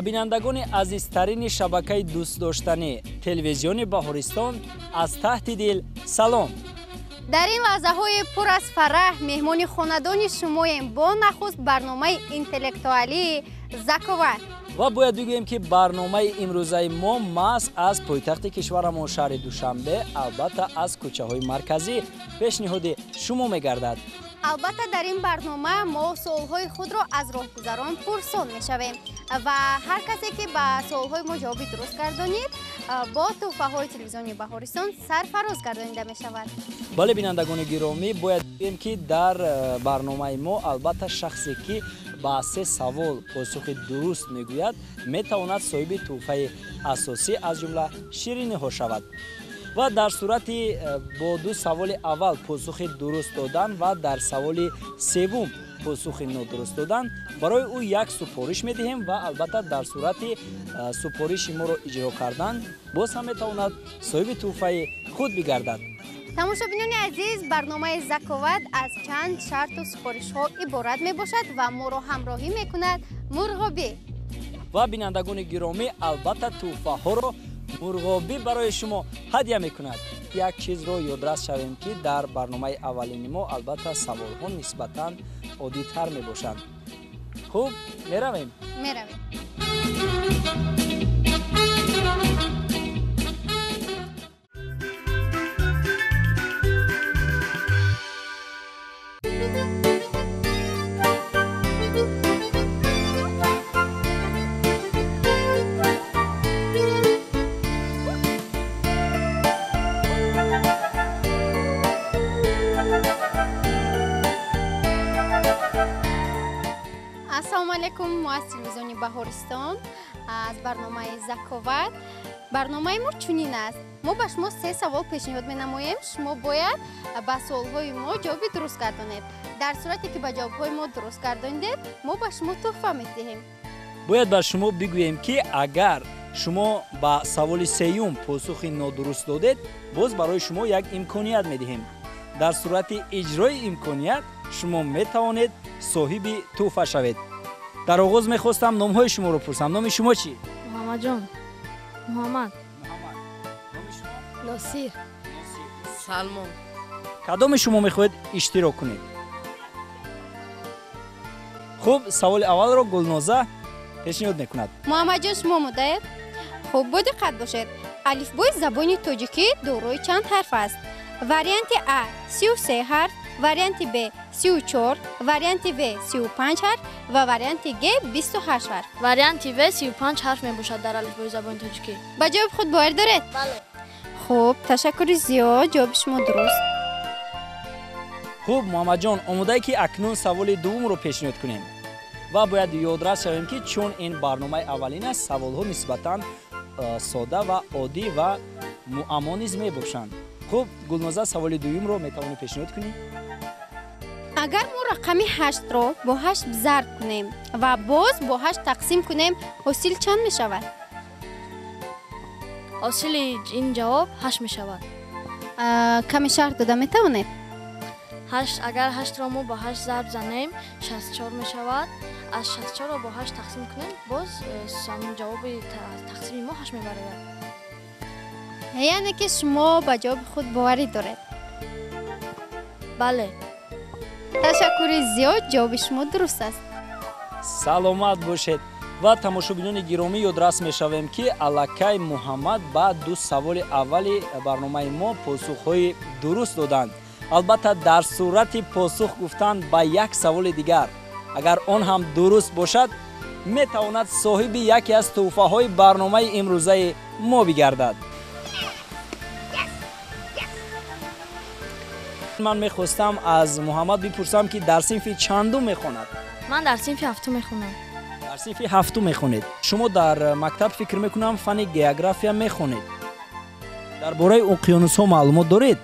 Ба бинандагони азизтарини шабакаи дӯстдоштанӣ телевизиони Баҳористон аз таҳти дил салом. Дар ин лаҳзаҳои пур аз фараҳ меҳмони хонадони шумоем бо нахуст барномаи интеллектуалии Заковат. Ва бояд бигӯем, ки барномаи имрӯзаи мо маҳз аз пойтахти кишварамон шаҳри Душанбе, албатта аз кӯчаҳои марказӣ пешниҳоди шумо мегардад. Албатта дар ин барнома мо суолҳои худро аз роҳгузарон пурсон мешавем ва ҳар касе ки ба суолҳои мо ҷавоби дуруст гардонид, бо тӯҳфаҳои телевизиони Баҳористон сарфароз гардонида мешавад. Бале, бинандагони гиромӣ, бояд бигӯем, ки дар барномаи мо албатта шахсе ки ба се савол посухи дуруст мегӯяд, метавонад соҳиби тӯҳфаи асосӣ аз ҷумла шириниҳо шавад. Ва дар сурати бо ду саволи аввал посухи дуруст додан ва дар саволи севум посухи нодуруст додан барои ӯ як супориш медиҳем ва албатта дар сурати супориши моро иҷро кардан боз ҳам метавонад соҳиби тӯҳфаи худ бигардад. Тамошобинони азиз, барномаи Заковат аз чанд шарту супоришҳо иборат мебошад ва моро ҳамроҳӣ мекунад Мурғобӣ. Ва бинандагони гиромӣ, албатта тӯҳфаҳоро Мурғобӣ барои шумо ҳадя мекунад. Як чизро ёдрас шавем, ки дар барномаи аввалини мо албатта саволҳо нисбатан оддитар мебошанд. Хуб, меравем? Меравем. Ассалому алайкум, мо аз телевизиони Баҳористон, аз барномаи Заковат. Барномаи мо чунин аст. Мо ба шумо се савол пешниҳод менамоем. Шумо бояд ба суолҳои мо ҷавоби дуруст гардонед. Дар сурате ки ба ҷавобҳои мо дуруст гардонидед, мо ба шумо тӯҳфа медиҳем. Бояд ба шумо бигӯем, ки агар шумо ба саволи сеюм посухи нодуруст додед, боз барои шумо як имконият медиҳем. Дар сурати иҷрои имконият шумо метавонед соҳиби тӯҳфа шавед. Дар оғоз мехостам номҳои шуморо пурсам. Номи шумо чӣ? Муҳаммадҷон. Муҳаммад. Муҳаммад. Номи шумо? Носир. Носир. Салмон. Кадоми шумо мехоҳед иштирок кунед? Хуб, саволи аввалро Гулноза пешниҳод мекунад. Муҳаммадҷон, шумо омодаед? Хуб, бо диққат бошед. Алифбои забони тоҷикӣ дорои чанд ҳарф аст? Варианти А 33 ҳарф, варианти Б 34, варианти В 35 ҳарф ва варианти Г 28 ҳарф. Варианти В 35 ҳарф мебошад дар алифбои забони тоҷикӣ. Ба ҷавоби худ бовар доред? Бале. Хуб, ташаккури зиёд, ҷавоби шумо дуруст. Хуб, Муҳаммадҷон, омодае ки акнун саволи дуввумро пешниҳод кунем. Ва бояд ёдрас шавем, ки чун ин барномаи аввалин аст, саволҳо нисбатан сода ва оддӣ ва муаммо низ мебошанд. Хуб, Гулноза, саволи дуюмро метавонӣ пешниҳод кунӣ? Агар мо рақами 8-ро бо 8 зарб кунем ва боз бо 8 тақсим кунем, ҳосил чанд мешавад? Ҳосили ин ҷавоб 8 мешавад. Каме шарҳ дода метавонед? 8, агар 8-ро мо бо 8 зарб занем, 64 мешавад. Аз 64-ро бо 8 тақсим кунем, боз ҷавоби тақсими мо 8 мебарояд. Яъне ки шумо ба ҷавоби худ боварӣ доред? Бале. Ташаккури зиёд, ҷавоби шумо дуруст аст. Саломат бошед. Ва тамошобинони гиромӣ, ёдрас мешавем, ки аллакай Муҳаммад ба ду саволи аввали барномаи мо посухҳои дуруст доданд. Албатта дар сурати посух гуфтан ба як саволи дигар, агар он ҳам дуруст бошад, метавонад соҳиби яке аз тӯҳфаҳои барномаи имрӯзаи мо бигардад. Ман мехостам аз Муҳаммад бипурсам, ки дар синфи чандум мехонад? Ман дар синфи ҳафтум мехонам. Дар синфи ҳафтум мехонед. Шумо дар мактаб, фикр мекунам, фанни география мехонед. Дар бораи уқёнусҳо маълумот доред?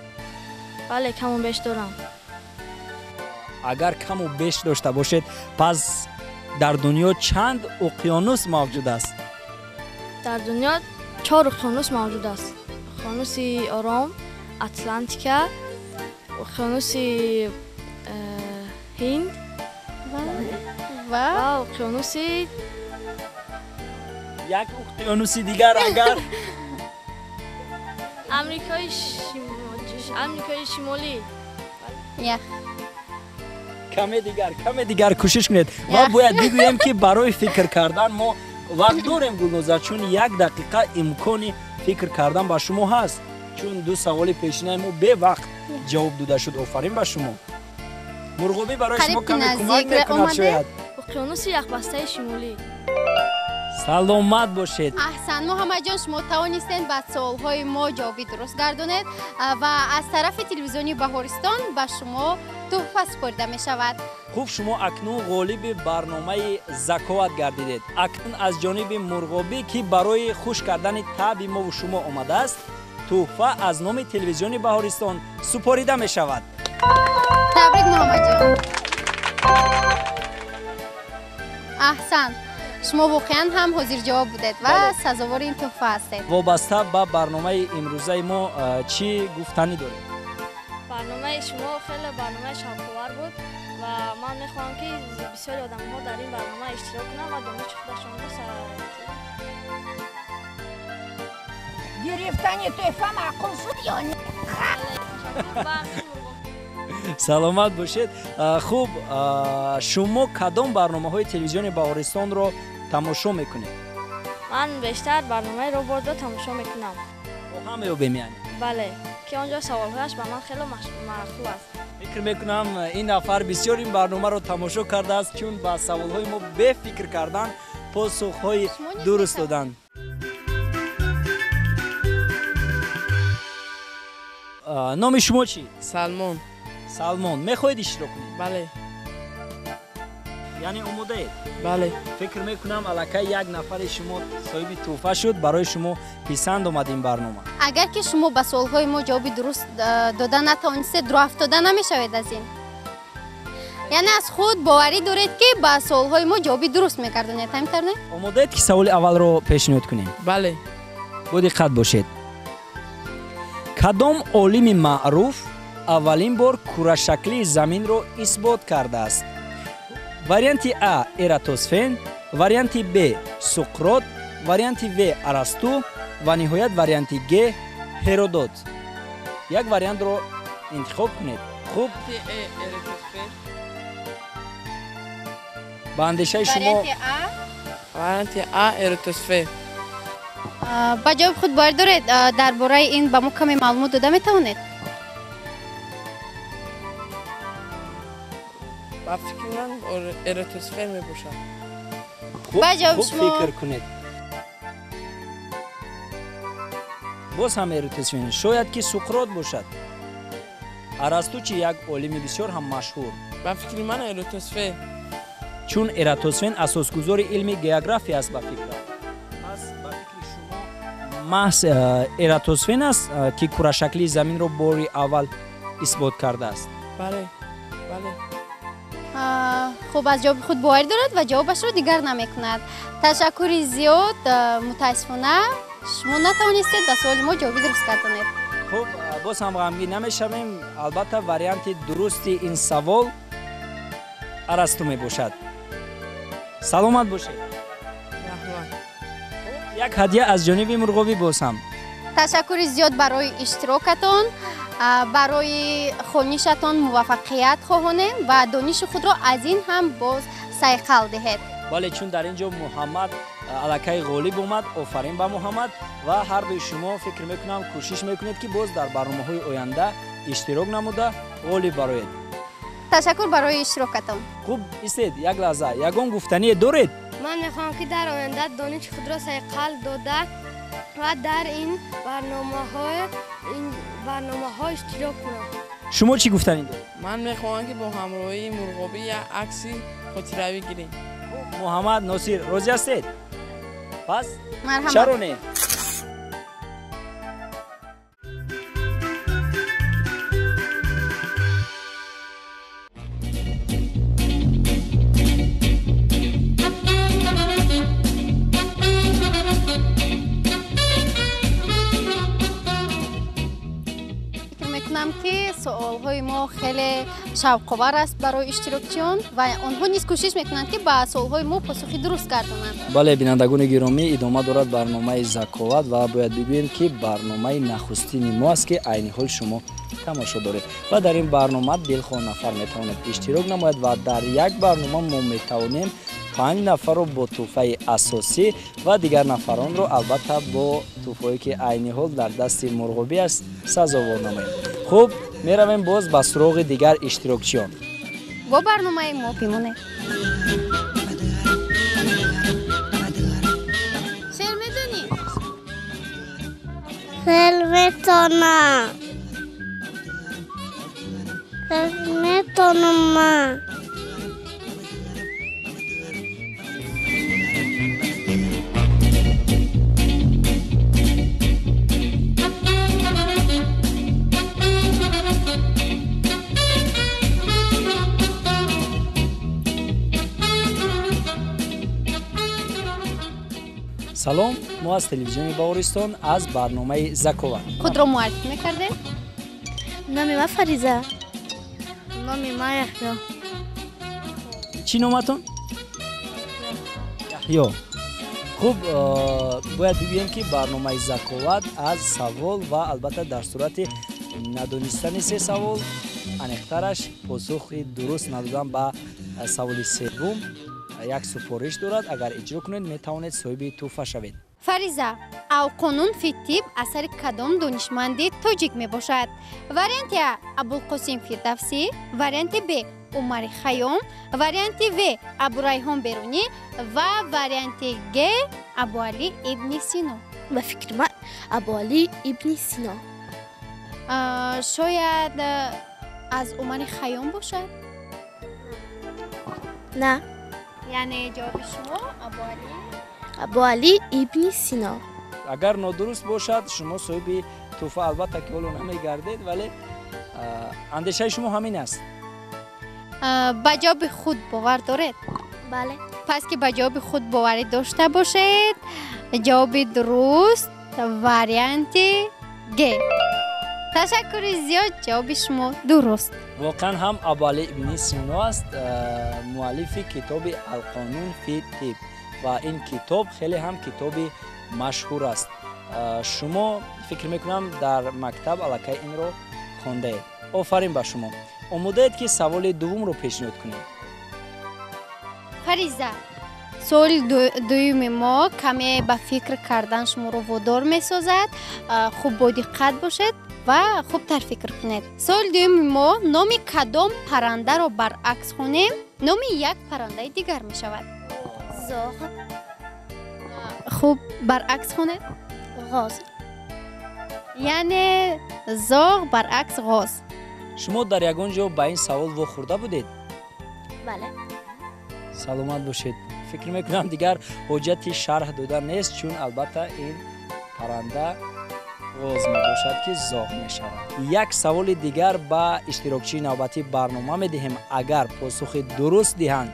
Бале, каму беш дорам. Агар каму беш дошта бошед, пас дар дунё чанд уқёнус мавҷуд аст? Дар дунё 4 уқёнус мавҷуд аст. Уқёнуси Ором, Атлантика, уқёнуси Ҳинд ва уқёнуси Як уқёнуси дигар агар. Амрикои Шимолӣ. Ях. Каме дигар, каме дигар кӯшиш кунед. Ва бояд бигӯем, ки барои фикр кардан мо вақт дорем, Гулноза, чун як дақиқа имкони фикр кардан ба шумо ҳаст, чун ду саволи пешинаи мо бевақт ҷавоб дода шуд. Офарин ба шумо. Мурғобӣ барои шумо каме кӯмак мекунад шояд. Уқёнуси яхбастаи шимолӣ. Саломат бошед. Аҳсан, Муҳаммадҷон, шумо тавонистед ба суолҳои мо ҷавоби дуруст гардонед ва аз тарафи телевизиони Баҳористон ба шумо туҳфа супорида мешавад. Хуб, шумо акнун ғолиби барномаи Заковат гардидед. Акнун аз ҷониби Мурғобӣ, ки барои хуш кардани таъби мову шумо омадааст, туҳфа аз номи телевизиони Баҳористон супорида мешавад. Табрик, Муҳаммадҷон. Аҳсан, шумо воқеан ҳам ҳозирҷавоб будед ва сазовори ин туҳфа ҳастед. Вобаста ба барномаи имрӯзаи мо чӣ гуфтанӣ доред? Барномаи шумо хеле барномаи шавқовар буд ва ман мехоҳам, ки бисёри одамҳо дар ин барнома иштирок кунанд ва дониши худашонро Гирифтани туҳфа маъқул шуд ё не? Саломат бошед. Хуб, шумо кадом барномаҳои телевизиони Баҳористонро тамошо мекунед? Ман бештар барномаи Роботро тамошо мекунам. Бо ҳам меёбем, яъне? Бале, ки он ҷо саволҳояш ба ман хеле маъқул аст. Фикр мекунам, ин нафар бисёр ин барномаро тамошо кардааст, чун ба саволҳои мо бефикр кардан посухҳои дуруст доданд. Номи шумо чӣ? Салмон. Салмон, мехоҳед иштирок кунед? Бале. Яъне омодаед? Бале. Фикр мекунам, аллакай як нафари шумо соҳиби тӯҳфа шуд, барои шумо писанд омад ин барнома. Агар ки шумо ба суолҳои мо ҷавоби дуруст дода натавонистед, рӯафтода намешавед аз ин. Яъне аз худ боварӣ доред, ки ба суолҳои мо ҷавоби дуруст мегардонед, ҳамин тавр не? Омодаед, ки саволи аввалро пешниҳод кунем? Бале. Бо диққат бошед. Кадом олими маъруф аввалин бор курашаклии заминро исбот кардааст? Варианти А Эратосфен, варианти Б Суқрот, варианти В Арасту ва ниҳоят варианти Г Ҳеродот. Як вариантро интихоб кунед. Хуб, ба андешаи шумо? Варианти А Эратосфен. Ба ҷавоби худ боварӣ доред? Дар бораи ин ба мо каме маълумот дода метавонед? Ба фикри ман, Эратосфен мебошад. Ба ҷавоби Хуб шумо? фикр кунед. Боз ҳам Эратосфен. Шояд ки Суқрот бошад. Арасту чи, як олими бисёр ҳам машҳур. Ба фикри ман, Эратосфен. Чун Эратосфен асосгузори илми география аст, ба фикрам, пас ба фикри шумо маҳз Эратосфен аст, ки курашаклии заминро бори аввал исбот кардааст? Бале, бале. Хуб, аз ҷавоби худ боварӣ дорад ва ҷавобашро дигар намекунад. Ташаккури зиёд. Мутаассифона, шумо натавонистед ба суоли мо ҷавоби дуруст гардонед. Хуб, боз ҳам ғамгин намешавем. Албатта, варианти дурусти ин савол Арасту мебошад. Саломат бошед. Раҳмат. Як ҳадя аз ҷониби Мурғобӣ боз ҳам. Ташаккури зиёд барои иштирокатон, барои хонишатон муваффақият хоҳонем ва дониши худро аз ин ҳам боз сайқал диҳед. Бале, чун дар ин ҷо Муҳаммад аллакай ғолиб омад. Офарин ба Муҳаммад. Ва ҳардуи шумо, фикр мекунам, кӯшиш мекунед, ки боз дар барномаҳои оянда иштирок намуда ғолиб бароед. Ташаккур барои иштирокатон. Хуб, истед як лаҳза, ягон гуфтание доред? Ман мехоҳам, ки дар оянда дониши худро сайқал дода ва дар ин барномаҳо иштирок кунам. Шумо чӣ гуфтанӣ доред? Ман мехоҳам, ки бо ҳамроҳии Мурғобӣ як акси хотиравӣ гирем. Муҳаммад, Носир, розӣ ҳастед? Пас Марҳамат. чаро не? Фикр мекунам, ки суолҳои Саволҳои мо хеле шавқовар аст барои иштирокчиён ва онҳо низ кӯшиш мекунанд, ки ба саволҳои мо посухи дуруст гардонанд. Бале, бинандагони гиромӣ, идома дорад барномаи Заковат ва бояд бигӯем, ки барномаи нахустини мо аст, ки айни ҳол шумо тамошо доред ва дар ин барнома дилхоҳ нафар метавонад иштирок намояд ва дар як барнома мо метавонем 5 нафарро бо тӯҳфаи асосӣ ва дигар нафаронро албатта бо тӯҳфое, ки айни ҳол дар дасти мурғобӣ аст, сазовор намоем. Хуб, меравем боз ба суроғи дигар иштирокчиён. Бо барномаи мо бимонед. Шеър медонӣ? Шеър метонам. Шеър метонам ман. Салом, мо аз телевизиони Баҳористон аз барномаи Заковат. Худро муаррифӣ мекардем? Номи ман Фариза. Номи ман Яҳё. Чӣ номатон? Яҳё. Хуб, бояд бигӯем, ки барномаи Заковат аз савол ва албатта дар сурати надонистани се савол, аниқтараш посухи дуруст надодан ба саволи севум як супориш дорад. Агар иҷро кунед, метавонед соҳиби тӯҳфа шавед. Фариза, Алқонун фи тиб асари кадом донишманди тоҷик мебошад? Варианти А Абулқосим Фирдавсӣ, варианти Б Умари Хайём, варианти В Абурайҳон Берунӣ ва варианти Г Абуалӣ ибни Сино. Ба фикри ман Абуалӣ ибни Сино. Шояд аз Умари Хайём бошад? На. Яъне ҷавоби шумо Абуалӣ? Абуалӣ ибни Сино. Агар нодуруст бошад, шумо соҳиби тӯҳфа албатта ки ҳоло намегардед, вале андешаи шумо ҳамин аст. Ба ҷавоби худ бовар доред? Бале. Пас ки ба ҷавоби худ боварӣ дошта бошед, ҷавоби дуруст варианти Г. Ташаккури зиёд, ҷавоби шумо дуруст. Воқеан ҳам Абуалӣ ибни Сино аст, муаллифи китоби Алқонун фи тиб ва ин китоб хеле ҳам китоби машҳур аст. Шумо фикр мекунам дар мактаб аллакай инро хондаед. Офарин ба шумо. Омодаед, ки саволи дуввумро пешниҳод кунем? Фариза, суоли дуюми мо каме ба фикр кардан шуморо водор месозад. Хуб бодиққат бошед ва хубтар фикр кунед. Суоли дуюми мо: номи кадом паррандаро баръакс хонем, номи як паррандаи дигар мешавад? Зоғ. Хуб, баръакс хонед? Ғоз. Яъне зоғ баръакс ғоз. Шумо дар ягон ҷо ба ин савол вохӯрда будед? Бале. Саломат бошед. Фикр мекунам дигар ҳоҷати шарҳ дода нест, чун албатта ин парранда ғоз мебошад, ки зоғ мешавад. Як саволи дигар ба иштирокчии навбатии барнома медиҳем. Агар посухи дуруст диҳанд,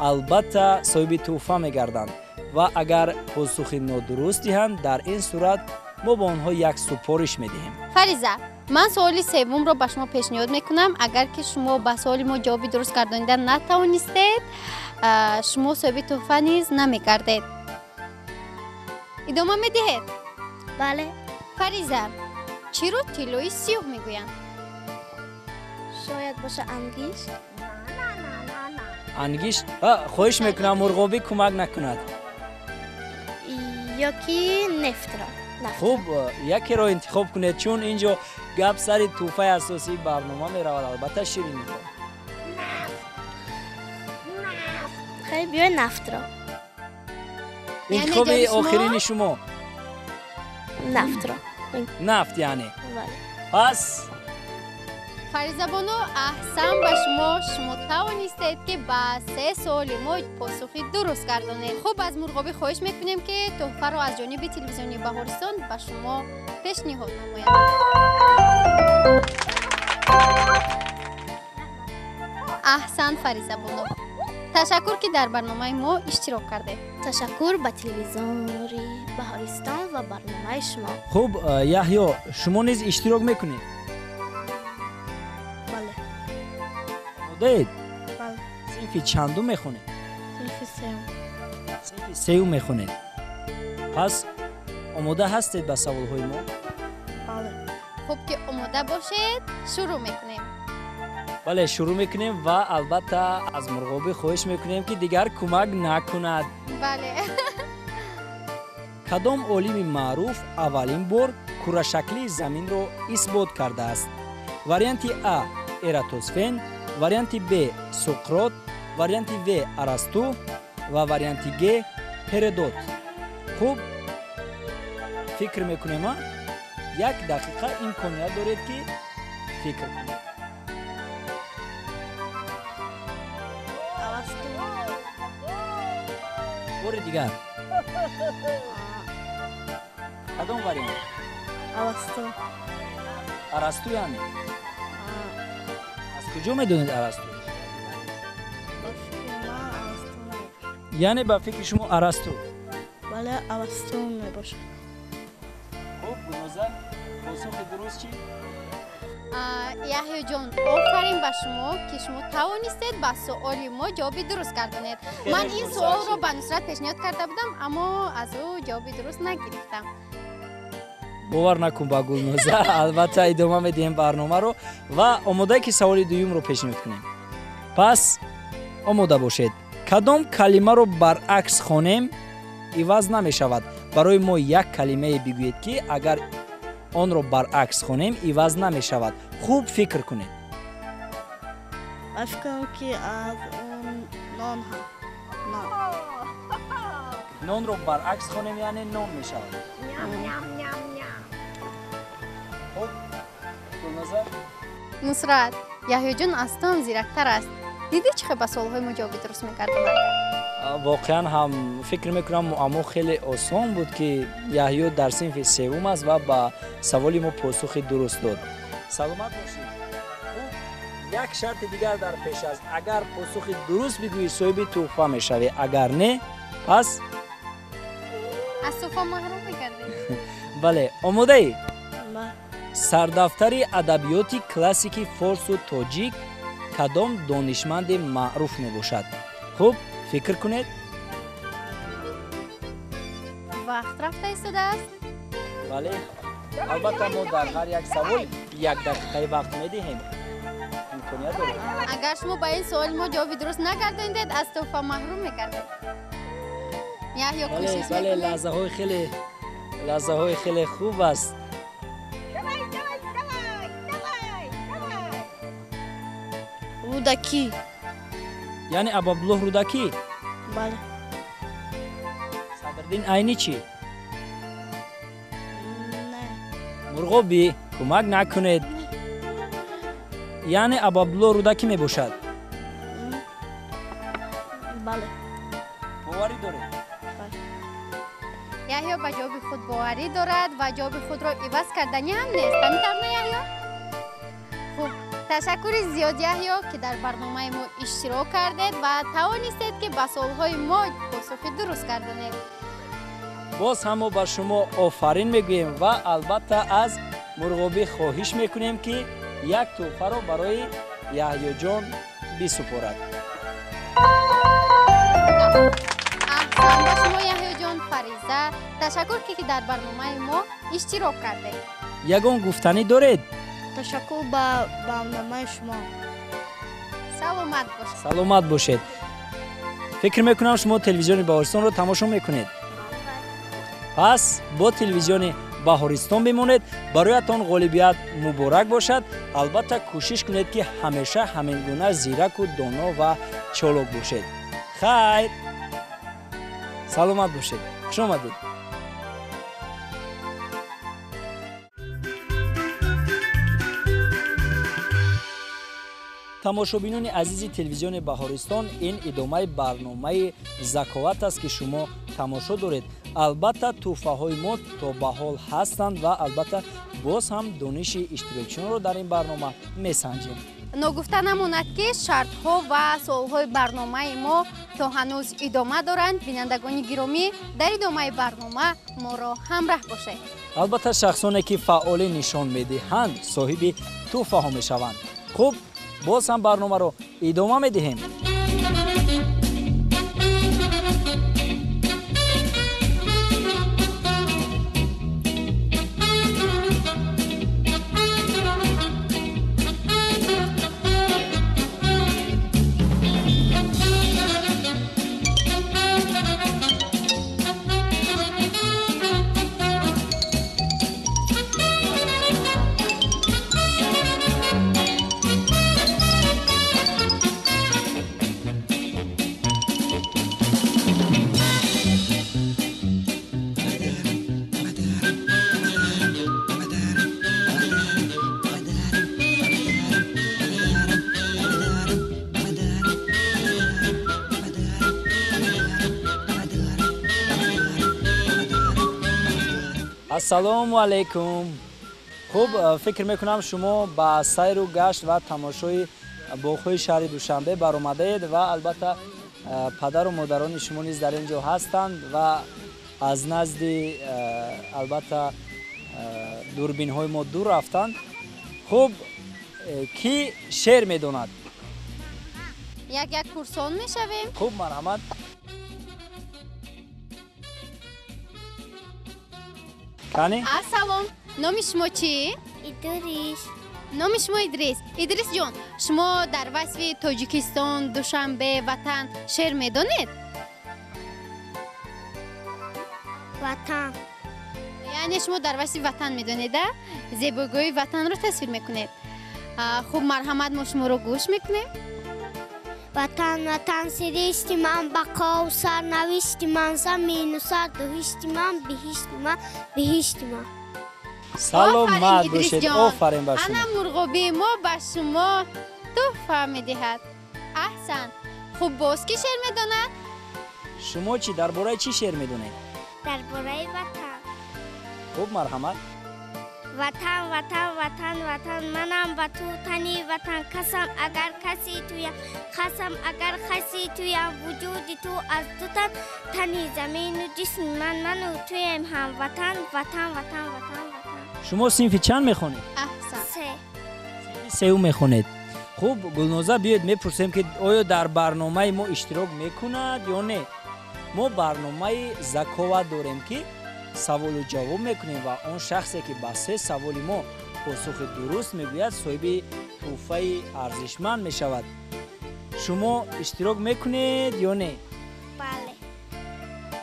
албатта соҳиби тӯҳфа мегарданд ва агар посухи нодуруст диҳанд, дар ин сурат мо ба онҳо як супориш медиҳем. Фариза, ман суоли севумро ба шумо пешниҳод мекунам. Агар ки шумо ба суоли мо ҷавоби дуруст гардонида натавонистед, шумо соҳиби тӯҳфа низ намегардед. Идома медиҳед? Бале. Фариза, чиро тиллои сиёҳ мегӯянд? Шояд боша ангишт? Ангишт? Хоҳиш мекунам, мурғобӣ кӯмак накунад. Ё ки нефтро. Хуб, якеро интихоб кунед, чун ин ҷо гап сари тӯҳфаи асосии барнома меравад, албатта шириниҳо. Хеле биёй нафтро. Интихоби охирини шумо? Нафтро. Нафт яъне? Пас Фаризабону, аҳсан ба шумо. Шумо тавонистед, ки ба се суоли мо посухи дуруст гардонед. Хуб, аз мурғобӣ хоҳиш мекунем, ки тӯҳфаро аз ҷониби телевизиони Баҳористон ба шумо пешниҳод намояд. Аҳсан, Фаризабону, ташаккур, ки дар барномаи мо иштирок кардед. Ташаккур ба телевизиони Баҳористон ва барномаи шумо. Хуб, Яҳё, шумо низ иштирок мекунед? Омодаед? Бале. Синфи чандум мехонед? Синфи сеюм. Синфи сеюм мехонед. Пас омода ҳастед ба саволҳои мо? Бале. Хуб ки омода бошед, шурӯъ мекунем. Бале, шурӯъ мекунем ва албатта аз Мурғобӣ хоҳиш мекунем, ки дигар кӯмак накунад. Бале. Кадом олими маъруф аввалин бор курашаклии заминро исбот кардааст? Варианти А Эратосфен, варианти Б Суқрот, варианти В Арасту ва варианти Г Ҳеродот. Хуб, фикр мекунем, а? Як дақиқа имконият доред, ки фикр кунед. Арасту. Бори дигар. Кадом вариант? Арасту. Арасту яъне? Аз куҷо медонед Арасту? Ба фикри ман Арасту. Яъне ба фикри шумо Арасту? Бале, Арасту мебошад. Хуб, Гулноза, посухи дуруст чӣ? Яҳёҷон, офарин ба шумо, ки шумо тавонистед ба суоли мо ҷавоби дуруст гардонед. Ман ин суолро ба Нусрат пешниҳод карда будам, аммо аз ӯ ҷавоби дуруст нагирифтам. Бовар накун ба Гулноза. Албатта идома медиҳем барномаро ва омодае ки саволи дуюмро пешниҳод кунем. Пас омода бошед. Кадом калимаро баръакс хонем иваз намешавад? Барои мо як калимае бигӯед, ки агар онро баръакс хонем иваз намешавад. Хуб фикр кунед. Ба фикрам, ки аз он нон ҳам. Нон. Нонро баръакс хонем, яъне нон мешавад. Хуб, Гулноза? Нусрат, Яҳёҷон аз ту ҳам зирактар аст. Дидӣ, чӣ хел ба суолҳои мо ҷавоби дуруст мегардонад? Воқеан ҳам фикр мекунам, муаммо хеле осон буд, ки Яҳё дар синфи севум аст ва ба саволи мо посухи дуруст дод. Саломат бошед. Хуб, як шарти дигар дар пеш аст. Агар посухи дуруст бигӯӣ, соҳиби тӯҳфа мешавӣ, агар не, пас аз тӯҳфа маҳрум мегардед. Бале, омодаӣ? Бале. Сардафтари адабиёти классики форсу тоҷик кадом донишманди маъруф мебошад? Хуб, фикр кунед. Вақт рафта истодааст. Бале, албатта мо дар ҳар як савол як дақиқаи вақт медиҳем, имконият дорем. Агар шумо ба ин суоли мо ҷавоби дуруст нагардонидед, аз тӯҳфа маҳрум мегардед. Яҳё, Бале, кӯшиш бале, мекунед? Лаҳзаҳои хеле хуб аст. Давай, давай, давай, давай, давай. Рӯдакӣ. Яъне Абуабдуллоҳ Рӯдакӣ? Бале. Садриддин Айнӣ чӣ? Не. Мурғобӣ, кӯмак накунед. Яъне Абуабдуллоҳ Рӯдакӣ мебошад? Бале. Боварӣ доред? Бале. Яҳё ба ҷавоби худ боварӣ дорад ва ҷавоби худро иваз карданӣ ҳам нест. Ҳамин тавр, не, Яҳё? Хуб, ташаккури зиёд, Яҳё, ки дар барномаи мо иштирок кардед ва тавонистед, ки ба суолҳои мо посухи дуруст гардонед. Боз ҳам мо ба шумо офарин мегӯем ва албатта аз Мурғобӣ хоҳиш мекунем, ки як тӯҳфаро барои Яҳёҷон бисупорад. Аҳсан ба шумо, Яҳёҷон, Фариза. Ташаккур, ки дар барномаи мо иштирок кардед. Ягон гуфтанӣ доред? Ташаккур ба барномаи шумо. Саломат бошед. Саломат бошед. Фикр мекунам, шумо телевизиони Баҳористонро тамошо мекунед. Пас бо телевизиони Баҳористон бимонед. Бароятон ғолибият муборак бошад. Албатта кӯшиш кунед, ки ҳамеша ҳамин гуна зираку, доно ва чолок бошед. Хайр, саломат бошед, хуш омадед. Тамошобинони азизи телевизиони Баҳористон, ин идомаи барномаи Заковат аст, ки шумо тамошо доред. Албатта тӯҳфаҳои мо то ба ҳол ҳастанд ва албатта боз ҳам дониши иштирокчиёнро дар ин барнома месанҷем. Ногуфта намонад, ки шартҳо ва суолҳои барномаи мо то ҳанӯз идома доранд. Бинандагони гиромӣ, дар идомаи барнома моро ҳамраҳ бошед. Албатта шахсоне, ки фаъолӣ нишон медиҳанд, соҳиби тӯҳфаҳо мешаванд. Хуб, Боз ҳам барномаро идома медиҳем. Ассалому алайкум. Хуб, фикр мекунам шумо ба сайру гашт ва тамошои боғҳои шаҳри Душанбе баромадаед ва албатта падару модарони шумо низ дар ин ҷо ҳастанд ва аз назди албатта дурбинҳои мо дур рафтанд. Хуб, кӣ шеър медонад? Як як пурсон мешавем. Хуб, марҳамат. Ассалом, номи шумо чӣ? Идрис. Номи шумо Идрис. Идрис ҷон, шумо дар васфи Тоҷикистон, Душанбе, ватан шеър медонед? Ватан. Яъне шумо дар васфи ватан медонед, а? Зебогиҳои ватанро тасвир мекунед. Хуб, марҳамат, мо шуморо гӯш мекунем. Ватан, ватан, сиришти ман, бақову сарнавишти ман, замину сардуҳишти ман, биҳишти ман, биҳишти ман. Саломат бошед, офарин ба шумо. Ана мурғобии мо ба шумо туҳфа медиҳад. Аҳсан. Хуб, боз кӣ шеър медонад? Шумо чӣ, дар бораи чӣ шеър медонед? Дар бораи ватан. Хуб, марҳамат. Ватан, ватан, ватан, ватан, манам ба ту тани ватан, касам агар каси туям, хасам агар хаси туям, вуҷуди ту аз ду тан, тани замину ҷисми ман, ману туем ҳам ватан, ватан, ватан, ватан, ватан. Шумо синфи чанд мехонед? Аҳсан. Се. Синфи сеюм мехонед. Хуб, Гулноза, биёед мепурсем ки оё дар барномаи мо иштирок мекунад ё не. Мо барномаи заковат дорем ки саволу ҷавоб мекунем ва он шахсе ки ба се саволи мо посухи дуруст мегӯяд, соҳиби тӯҳфаи арзишманд мешавад. Шумо иштирок мекунед ё не? Бале.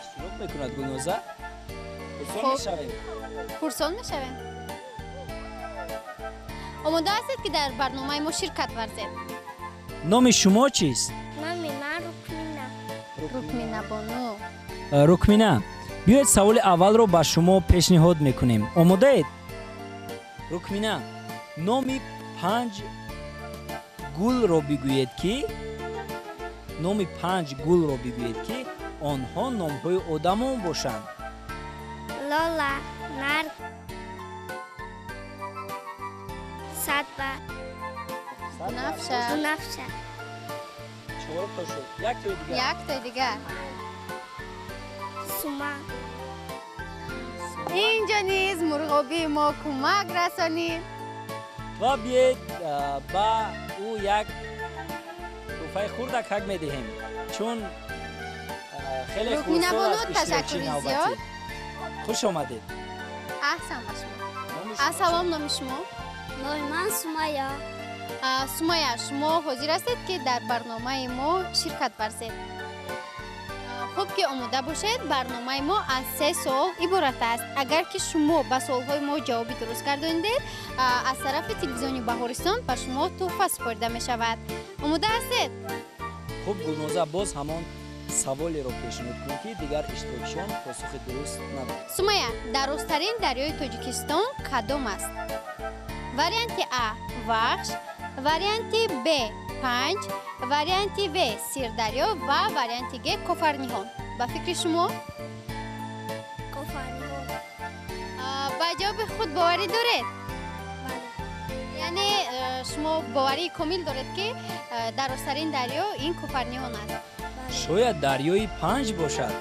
Иштирок мекунад Гулноза? Пурсон мешавем. Пурсон мешавем. Омода ҳастед ки дар барномаи мо ширкат варзед? Номи шумо чист? Номи ман Рукмина. Рукмина бону. Рукмина, биёед саволи аввалро ба шумо пешниҳод мекунем. Омодаед? Рукмина, номи панҷ гулро бигӯед ки номи панҷ гулро бигӯед ки онҳо номҳои одамон бошанд. Лола, нарг, садба, бунафша. Бунафша. Чорто шуд. Яктои дигар. Яктои дигар. Сума. Инҷо низ мурғобии мо кӯмак расонид. Ва биёед ба ӯ як тӯҳфаи хурдак ҳак медиҳем, чун хеле Рукмина бону, ташаккури зиёд. Хуш омадед. Аҳсан ба шумо. Ассалом, номи шумо? Номи ман Сумая. Сумая, шумо ҳозир ҳастед ки дар барномаи мо ширкат варзед? Хуб ки омода бошед, барномаи мо аз се суол иборат аст. Агар ки шумо ба суолҳои мо ҷавоби дуруст гардонидед, аз тарафи телевизиони Баҳористон ба шумо тӯҳфа супорида мешавад. Омода ҳастед? Хуб, Гулноза, боз ҳамон саволеро пешниҳод кунем ки дигар иштирокчиён посухи дуруст надоданд. Сумая, дарозтарин дарёи Тоҷикистон кадом аст? Варианти А Вахш, варианти Б Панҷ, варианти В Сирдарё ва варианти Г Кофарниҳон. Ба фикри шумо? Кофарниҳон. Ба ҷавоби худ боварӣ доред? Бале. Яъне шумо боварии комил доред ки дарозтарин дарё ин Кофарниҳон аст? Шояд дарёи Панҷ бошад.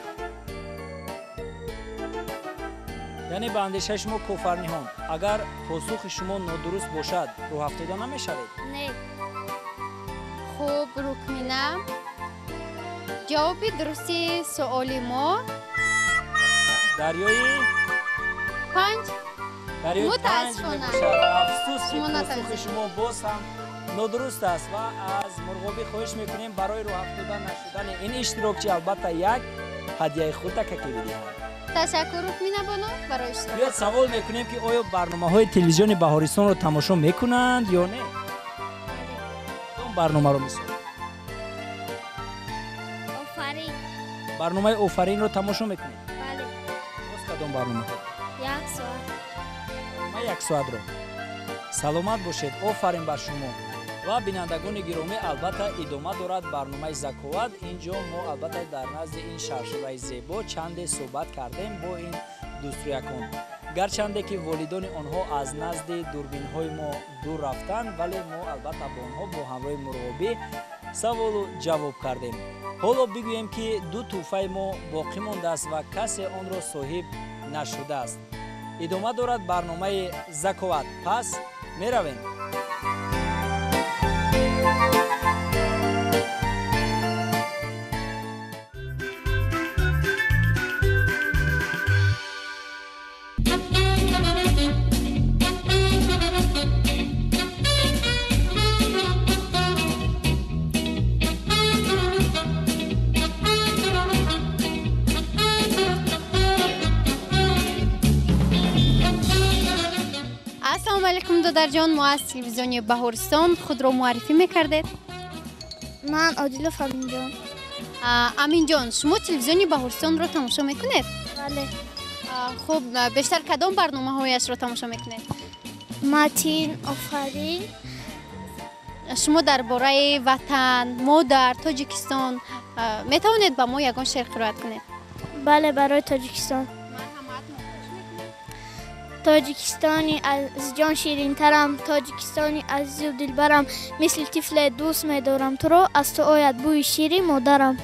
Яъне ба андешаи шумо Кофарниҳон. Агар посухи шумо нодуруст бошад, рӯҳафтода намешавед? Не. Хуб, Рукмина, ҷавоби дурусти суоли мо дарёи Панҷ. Дарёи Панҷ Мутаассифона. мебошад. Афсӯс, ки Шумо посухи натавонистед. шумо боз ҳам нодуруст аст ва аз мурғобӣ хоҳиш мекунем барои рӯҳафтода нашудани ин иштирокчӣ албатта як ҳадияи хурдакаке бидиҳад. Ташаккур, Рукмина бону, барои иштирок. Биёед, савол мекунем, ки оё барномаҳои телевизиони Баҳористонро тамошо мекунанд ё не? Кадом барномаро мисол? Офарин. Барномаи Офаринро тамошо мекунед? Бале. Боз кадом барномаҳо? Як соат. Барномаи як соатро. Саломат бошед, офарин бар шумо. Ва бинандагони гиромӣ, албатта, идома дорад барномаи Заковат. Инҷо мо албатта дар назди ин шаршараи зебо чанде суҳбат кардем бо ин дӯстрӯякон. Гарчанде ки волидони онҳо аз назди дурбинҳои мо дур рафтанд, вале мо албатта бо онҳо бо ҳамроҳи мурғобӣ саволу ҷавоб кардем. Ҳоло бигӯем, ки ду тӯҳфаи мо боқӣ мондааст ва касе онро соҳиб нашудааст. Идома дорад барномаи Заковат. Пас меравем. Ассалому алайкум, додарҷон. Мо аз телевизиони Баҳористон, худро муаррифӣ мекардед? Ман Одилов Аминҷон. Аминҷон, шумо телевизиони Баҳористонро тамошо мекунед? Бале. Хуб, бештар кадом барномаҳояшро тамошо мекунед? Матин, Офарин. Шумо дар бораи ватан, модар, Тоҷикистон метавонед ба мо ягон шеър қироат кунед? Бале, барои Тоҷикистон. Марҳамат, мо хоҳиш мекунем. Тоҷикистони аз ҷон ширинтарам, Тоҷикистони азизу дилбарам, мисли тифле дӯст медорам туро, аз ту ояд бӯи шири модарам.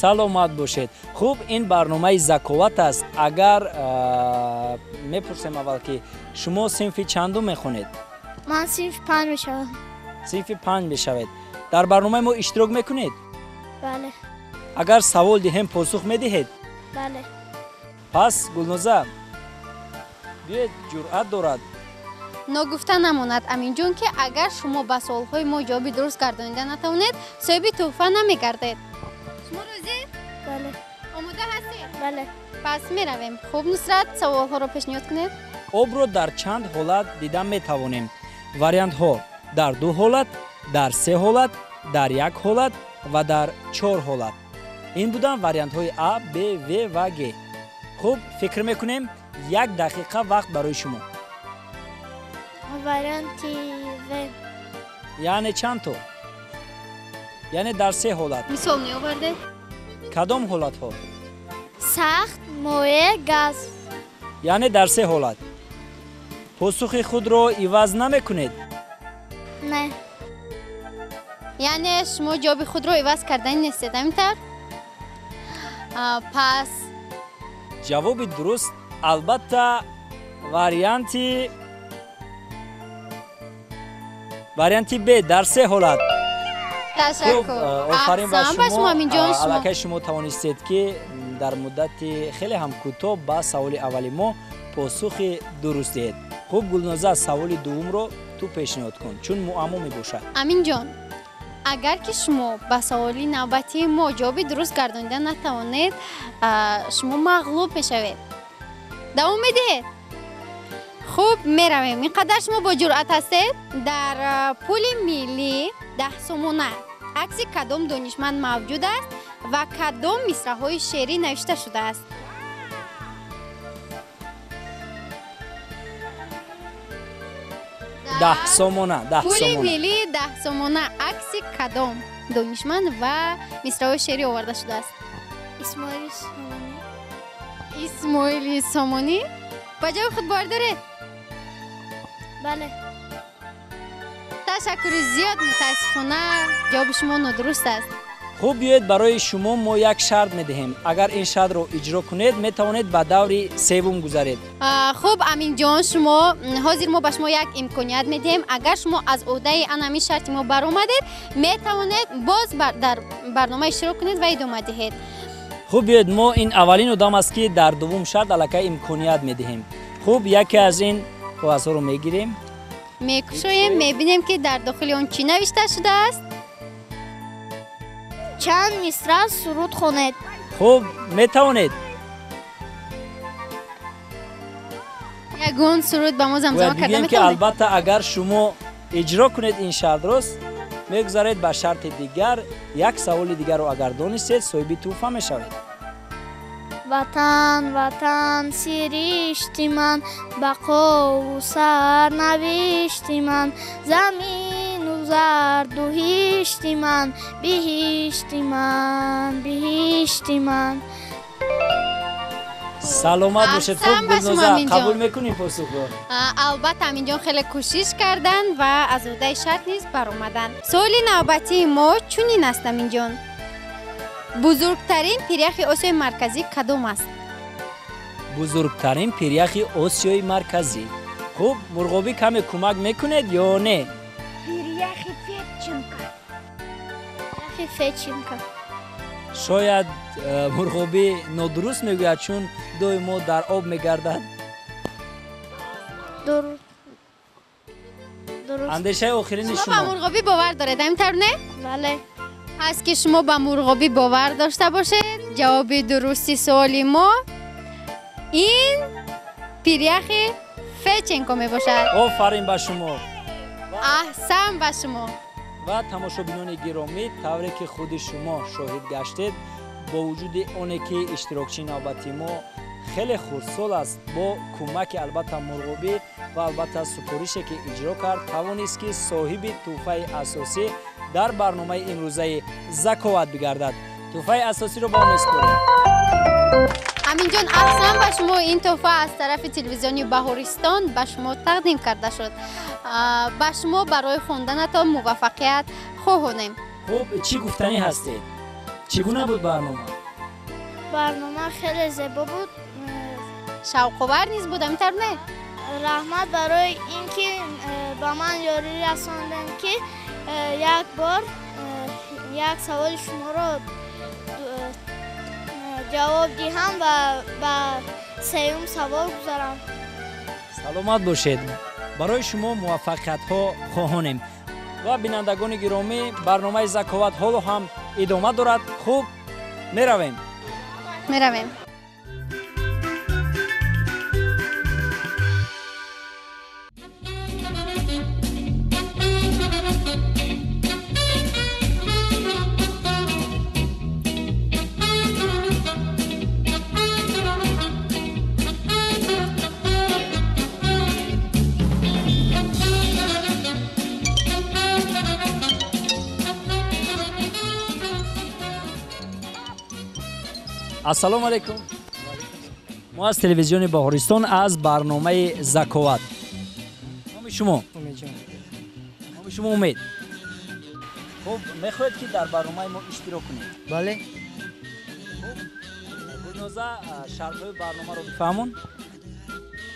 Саломат бошед. Хуб, ин барномаи Заковат аст. Агар мепурсем аввал, ки шумо синфи чандум мехонед? Ман синфи панҷ мешавам. Синфи панҷ мешавед. Дар барномаи мо иштирок мекунед? Бале. Агар савол диҳем, посух медиҳед? Бале. Пас, Гулноза, биёед, ҷуръат дорад. Ногуфта намонад, Аминҷон, ки агар шумо ба суолҳои мо ҷавоби дуруст гардонида натавонед, соҳиби тӯҳфа намегардед. Шумо розӣ? Бале. Омода ҳастед? Бале. Пас меравем. Хуб, Нусрат, саволҳоро пешниҳод кунед. Обро дар чанд ҳолат дида метавонем? Вариантҳо: дар ду ҳолат, дар се ҳолат, дар як ҳолат ва дар чор ҳолат. Ин буданд вариантҳои А, Б, В ва Г. Хуб, фикр мекунем, як дақиқа вақт барои шумо. Варианти В. Яъне чанд то? Яъне дар се ҳолат. Мисол меовардед? Кадом ҳолатҳо? Сахт, моеъ, газ. Яъне дар се ҳолат. Посухи худро иваз намекунед? Не. Яъне шумо ҷавоби худро иваз кардани нестед, ҳамин тавр? Пас ҷавоби дуруст албатта варианти Б, дар се ҳолат. Ташаккур. Офарин ба Аҳсан ба шумо, Аминҷон. Шумо Аллакай шумо тавонистед, ки дар муддати хеле ҳам кӯтоҳ ба саволи аввали мо посухи дуруст диҳед. Хуб, Гулноза, саволи дуввумро ту пешниҳод кун, чун муаммо мебошад. Аминҷон, агар ки шумо ба саволи навбатии мо ҷавоби дуруст гардонида натавонед, шумо мағлуб мешавед. Давом медиҳед? Хуб, меравем. Ин қадар шумо бо ҷуръат ҳастед. Дар пули миллӣ 10 сомона акси кадом донишманд мавҷуд аст ва кадом мисраҳои шеърӣ навишта шудааст? 10 сомона, 10 Пули сомона. миллии 10 сомона акси кадом донишманд ва мисраҳои шеърӣ оварда шудааст? Исмоили Сомонӣ. Исмоили Сомонӣ. Ба ҷавоби худ бовар доред? Бале. Ташаккури зиёд. Мутаассифона, ҷавоби шумо нодуруст аст. Хуб, биёед барои шумо мо як шарт медиҳем. Агар ин шартро иҷро кунед, метавонед ба даври севум гузаред. Хуб, Аминҷон, шумо ҳозир мо ба шумо як имконият медиҳем. Агар шумо аз ӯҳдаи анами шарти мо баромадед, метавонед боз дар барнома иштирок кунед ва идома диҳед. Хуб, биёед мо ин аввалин одам аст, ки дар дуввум шарт аллакай имконият медиҳем. Хуб, яке аз ин коғазҳоро мегирем, мекушоем, мебинем, ки дар дохили он чӣ навишта шудааст. Чанд мисра суруд хонед. Хуб, метавонед ягон суруд ба мо замзама карда метавонед? Ки албатта агар шумо иҷро кунед ин шартро, мегузаред ба шарти дигар. Як саволи дигарро агар донистед, соҳиби тӯҳфа мешавед. Ватан, ватан, сиришти ман, бақову сарнавишти ман, замину зарду ҳишти ман, биҳишти ман, биҳишти ман. Саломат бошед. Хуб, Гулноза, қабул мекунем посухро? Албатта, Аминҷон хеле кӯшиш карданд ва аз ӯҳдаи шарт низ баромаданд. Суоли навбатии мо чунин аст, Аминҷон: бузургтарин пиряхи Осиёи Марказӣ кадом аст? Бузургтарин пиряхи Осиёи Марказӣ. Хуб, Мурғобӣ, каме кӯмак мекунед ё не? Пиряхи Федченко. Пиряхи Федченко. Шояд Мурғобӣ нодуруст мегӯяд, чун доимо дар об мегардад. Андешаи охирини шумо? Ба Мурғобӣ бовар доред, ҳамин тавр не? Бале. Пас ки шумо ба Мурғобӣ бовар дошта бошед, ҷавоби дурусти суоли мо ин пиряхи Федченко мебошад. Офарин ба шумо. Аҳсан ба шумо. Ва тамошобинони гиромӣ, тавре ки худи шумо шоҳид гаштед, бо вуҷуди оне ки иштирокчии навбати мо хеле хурдсол аст, бо кӯмаки албатта Мурғобӣ ва албатта супорише ки иҷро кард, тавонист ки соҳиби тӯҳфаи асосӣ дар барномаи имрӯзаи Заковат бигардад. Тӯҳфаи асосиро ба ӯ месупорем. Аминҷон, аҳсан ба шумо. Ин тӯҳфа аз тарафи телевизиони Баҳористон ба шумо тақдим карда шуд. Ба шумо барои хонданатон муваффақият хоҳонем. Хуб, чӣ гуфтанӣ ҳастед? Чӣ гуна буд барнома? Барнома хеле зебо буд. Шавқовар низ буд, ҳамин тавр не? Раҳмат барои ин ки ба ман ёрӣ расондем, ки як бор як саволи шуморо ҷавоб диҳам ва ба сеюм савол гузарам. Саломат бошед. Барои шумо муваффақиятҳо хоҳонем. Ва бинандагони гиромӣ, барномаи Заковат ҳоло ҳам идома дорад. Хуб, меравем. Меравем. Ассалому алайкум. Мо аз телевизиони Баҳористон, аз барномаи Заковат. Номи шумо? Умедҷон. Номи шумо Умед. Хуб, мехоҳед ки дар барномаи мо иштирок кунед? Бале. Хуб, Гулноза, шартҳои барномаро бифаҳмон.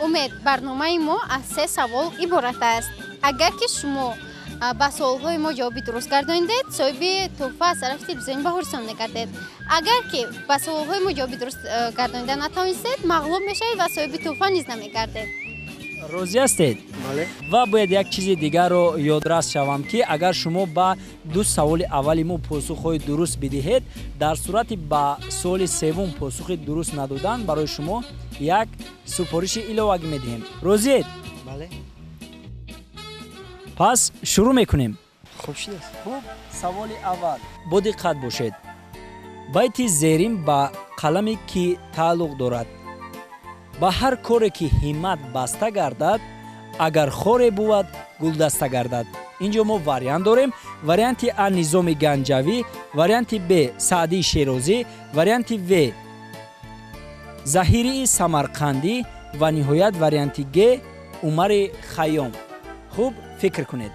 Умед, барномаи мо аз се савол иборат аст. Агар ки шумо ба суолҳои мо ҷавоби дуруст гардонидед, соҳиби тӯҳфа аз тарафи телевизиони Баҳористон мегардед. Агар ки ба суолҳои мо ҷавоби дуруст гардонида натавонистед, мағлуб мешавед ва соҳиби тӯҳфа низ намегардед. Розӣ ҳастед? Бале. Ва бояд як чизи дигарро ёдрас шавам, ки агар шумо ба ду саволи аввали мо посухҳои дуруст бидиҳед, дар сурати ба суоли севум посухи дуруст надодан, барои шумо як супориши иловагӣ медиҳем. Розиед? Бале. Пас шурӯъ мекунем. Хуб шудааст. Хуб, саволи аввал. Бо диққат бошед. Байти зерин ба қаламе ки тааллуқ дорад. Ба ҳар коре ки ҳиммат баста гардад, агар хоре бувад, гулдаста гардад. Инҷо мо вариант дорем. Варианти А Низоми Ганҷавӣ, варианти Б Саъдии Шерозӣ, варианти В Заҳирии Самарқандӣ ва ниҳоят варианти Г Умари Хайём. Хуб, фикр кунед.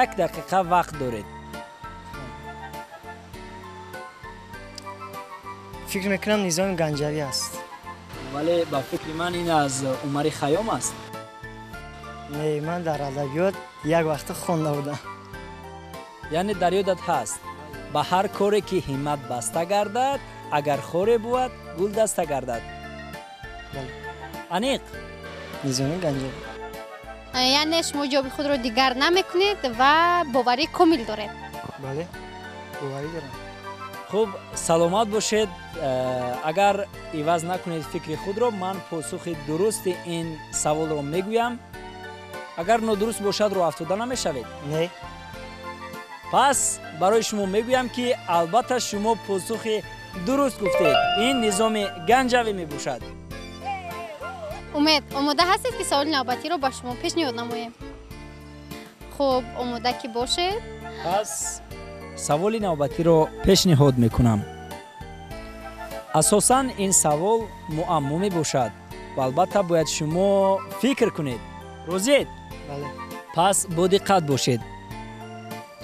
Як дақиқа вақт доред. Фикр мекунам Низоми Ганҷавӣ аст. Вале ба фикри ман ин аз Умари Хайём аст. Не, ман дар адабиёт як вақта хонда будам. Яъне дар ёдат ҳаст. Ба ҳар коре ки ҳиммат баста гардад, агар хоре бувад, гул даста гардад. Бале. Аниқ? Низоми Ганҷавӣ. Яъне шумо ҷавоби худро дигар намекунед ва боварии комил доред? Бале, боварӣ дорам. Хуб, саломат бошед. Агар иваз накунед фикри худро, ман посухи дурусти ин саволро мегӯям. Агар нодуруст бошад, роҳ афтода намешавед? Не. Пас барои шумо мегӯям, ки албатта шумо посухи дуруст гуфтед. Ин Низоми Ганҷавӣ мебошад. Умед, омода ҳастед, ки саволи навбатиро ба шумо пешниҳод намоем? Хуб, омода ки бошед. Пас саволи навбатиро пешниҳод мекунам. Асосан ин савол муаммо мебошад ва албатта бояд шумо фикр кунед. Розиед? Бале. Пас бо диққат бошед.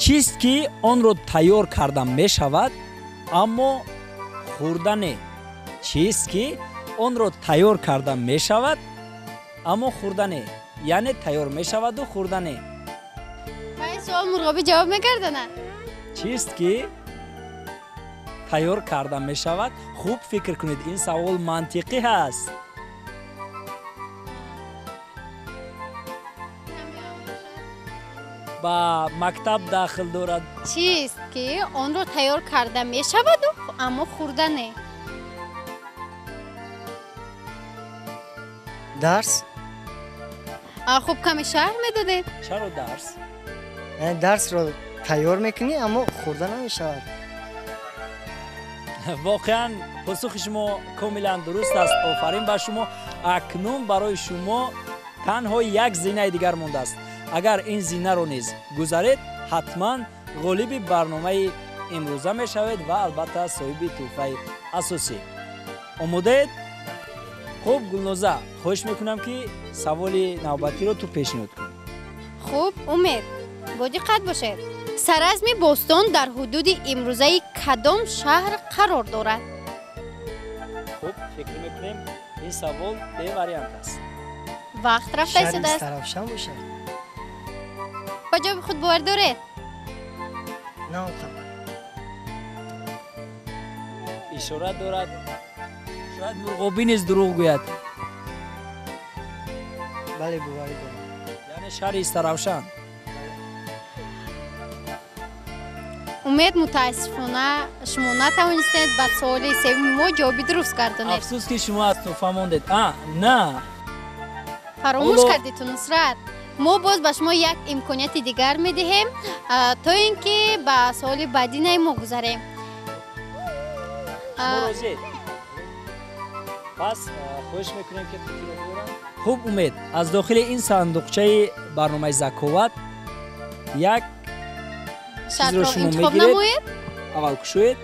Чист ки онро тайёр карда мешавад, аммо хӯрда не? Чист ки онро тайёр карда мешавад, аммо хӯрда не? Яъне тайёр мешаваду хӯрда не. Ба ин суол мурғобӣ ҷавоб мегардонад? Чист ки тайёр карда мешавад? Хуб фикр кунед, ин савол мантиқӣ ҳаст. Ба мактаб дахл дорад. Чист ки онро тайёр карда мешаваду аммо хӯрда не? Дарс? Хуб, каме шарҳ медодед? Чаро дарс? Дарсро тайёр мекунӣ, аммо хӯрда намешавад. Воқеан посухи шумо комилан дуруст аст. Офарин ба шумо. Акнун барои шумо танҳо як зинаи дигар мондааст. Агар ин зинаро низ гузаред, ҳатман ғолиби барномаи имрӯза мешавед ва албатта соҳиби тӯҳфаи асосӣ. Омодаед? Хуб, Гулноза, хоҳиш мекунам, ки саволи навбатиро ту пешниҳод кун. Хуб, Умед, бо диққат бошед. Саразми бостон дар ҳудуди имрӯзаи кадом шаҳр қарор дорад? Хуб, фикр мекунем, ин савол бевариант аст. Вақт рафта истодааст. Шаҳри Истаравшан бошад. Ба ҷавоби худ бовар доред? На он қадар. Ишора дорад. Шояд мурғобӣ низ дурӯғ гӯяд. Бале, боварӣ дорам. Яъне шаҳри Истаравшан. Умед, мутаассифона шумо натавонистед ба суоли севуми мо ҷавоби дуруст гардонед. Афсӯс, ки шумо аз тӯҳфа мондед. А, на. Фаромӯш кардед ту, Нусрат. Мо боз ба шумо як имконияти дигар медиҳем, то ин ки ба суоли баъдинаи мо гузарем. Шумо розиед? Пас хоҳиш мекунем, ки қутиро биёрам. Хуб, Умед, аз дохили ин сандуқчаи барномаи Заковат як чизро Шартро шумо интихоб мегиред. намоед. Аввал кушоед.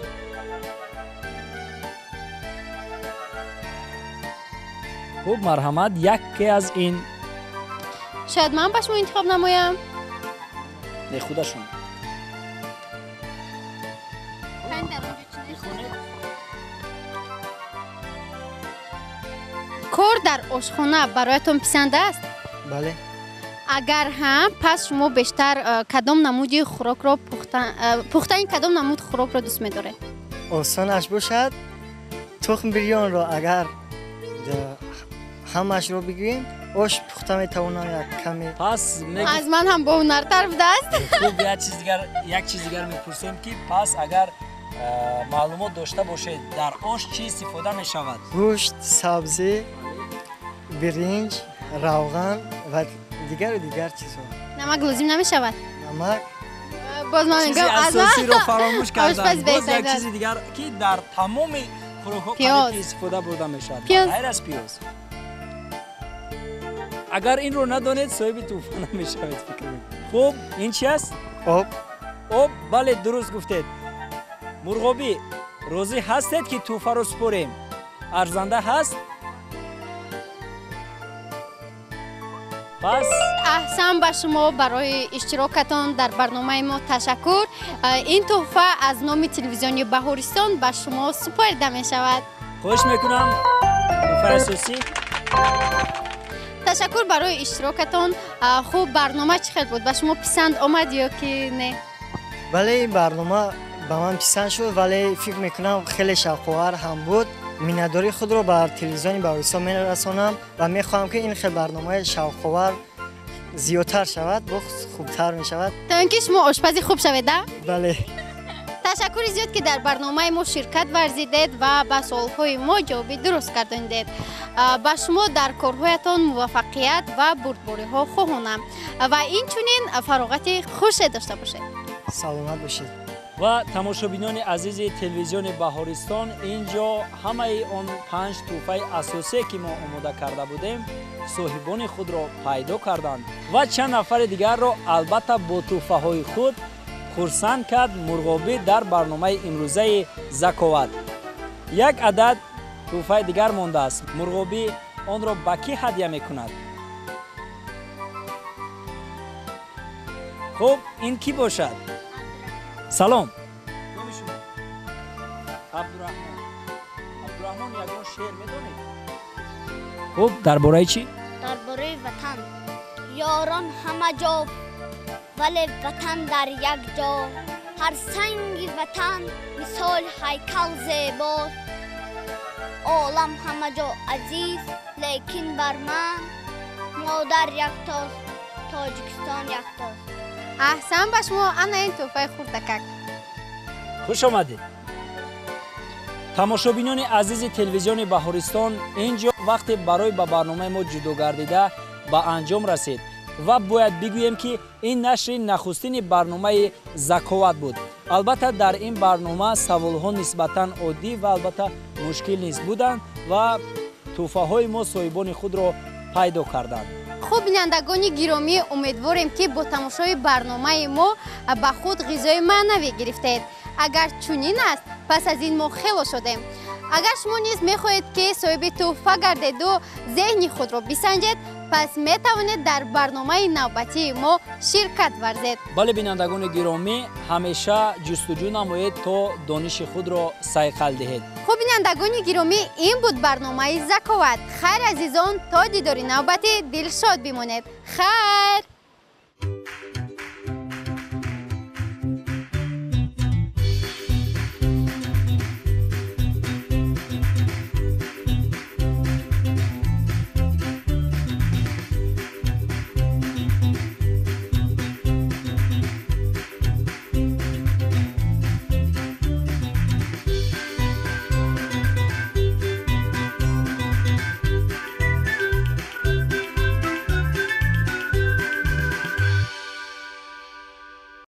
Хуб, марҳамат, яке аз ин. Шояд ман ба шумо интихоб намоям. Не, худашон. Кор дар ошхона бароятон писанд аст? Бале. Агар ҳам, пас шумо бештар кадом намуди хӯрокро пухтани кадом намуд хӯрокро дӯст медоред? Осонаш бошад, тухм бирёнро агар ҳамаашро бигӯем, ош пухта метавонам як каме. Пас аз ман ҳам боҳунартар будааст. Хуб, як чиз дигар мепурсем, ки пас агар маълумот дошта бошед, дар ош чӣ истифода мешавад? Гӯшт, сабзӣ, биринҷ, равған ва дигару дигар чизҳо. Намак лозим намешавад? Намак. Боз ман чизи мегӯям, аз ман асосиро фаромӯш кардам. ошпаз Боз як беҳтар аст. чизи дигар, ки дар тамоми хӯрокҳо Пиёз. қариб ки истифода бурда мешавад. Пиёз. Ғайр аз пиёз. Агар инро надонед, соҳиби тӯҳфа намешавед, фикр мекунам. Хуб, ин чи аст? Об. Об, бале, дуруст гуфтед. Мурғобӣ, розӣ ҳастед, ки тӯҳфаро супорем? Арзанда ҳаст? Пас аҳсан ба шумо барои иштирокатон дар барномаи мо ташаккур. Ин тӯҳфа аз номи телевизиони Баҳористон ба шумо супорида мешавад. Хоҳиш мекунам, тӯҳфаи асосӣ. Ташаккур барои иштирокатон. Хуб, барнома чӣ хел буд? Ба шумо писанд омад ё ки не? Бале, ин барнома ба ман писанд шуд, вале фикр мекунам хеле шавқовар ҳам буд. Миннатдории худро ба телевизиони Баҳористон мерасонам ва мехоҳам, ки ин хел барномаи шавқовар зиёдтар шавад, боз хубтар мешавад. То ин ки шумо ошпази хуб шавед, а? Бале. Ташаккури зиёд, ки дар барномаи мо ширкат варзидед ва ба суолҳои мо ҷавоби дуруст гардонидед. Ба шумо дар корҳоятон муваффақият ва бурдбориҳо хоҳонам ва инчунин фароғати хуше дошта бошед. Саломат бошед. Ва тамошобинони азизи телевизиони Баҳористон, ин ҷо ҳамаи он 5 тӯҳфаи асосие, ки мо омода карда будем, соҳибони худро пайдо карданд ва чанд нафари дигарро албатта бо тӯҳфаҳои худ хурсанд кард мурғобӣ дар барномаи имрӯзаи Заковат. Як адад тӯҳфаи дигар мондааст. Мурғобӣ онро ба кӣ ҳадя мекунад? Хуб, ин кӣ бошад? Салом. Номи шумо? Абдураҳмон. Абдураҳмон, ягон шеър медонед? Хуб, дар бораи чӣ? Дар бораи ватан. Ёрон ҳама ҷо, вале ватан дар як ҷо. Ҳар санги ватан мисол ҳайкал зебост. Олам ҳама ҷо азиз, лекин бар ман модар яктост, Тоҷикистон яктост. Аҳсан ба шумо, ана ин тӯҳфаи хурдакак. Хуш омадед. Тамошобинони азизи телевизиони Баҳористон, ин ҷо вақте барои ба барномаи мо ҷудо гардида ба анҷом расид ва бояд бигӯем, ки ин нашри нахустини барномаи Заковат буд. Албатта, дар ин барнома саволҳо нисбатан оддӣ ва албатта мушкил низ буданд ва тӯҳфаҳои мо соҳибони худро пайдо карданд. Хуб, бинандагони гиромӣ, умедворем, ки бо тамошои барномаи мо ба худ ғизои маънавӣ гирифтед. Агар чунин аст, пас аз ин мо хело шудем. Агар шумо низ мехоҳед, ки соҳиби тӯҳфа гардеду зеҳни худро бисанҷед, пас метавонед дар барномаи навбатии мо ширкат варзед. Бале, бинандагони гиромӣ, ҳамеша ҷустуҷӯ намоед, то дониши худро сайқал диҳед. Хуб, бинандагони гиромӣ, ин буд барномаи Заковат. Хайр, азизон, то дидори навбатӣ дилшод бимонед. Хайр.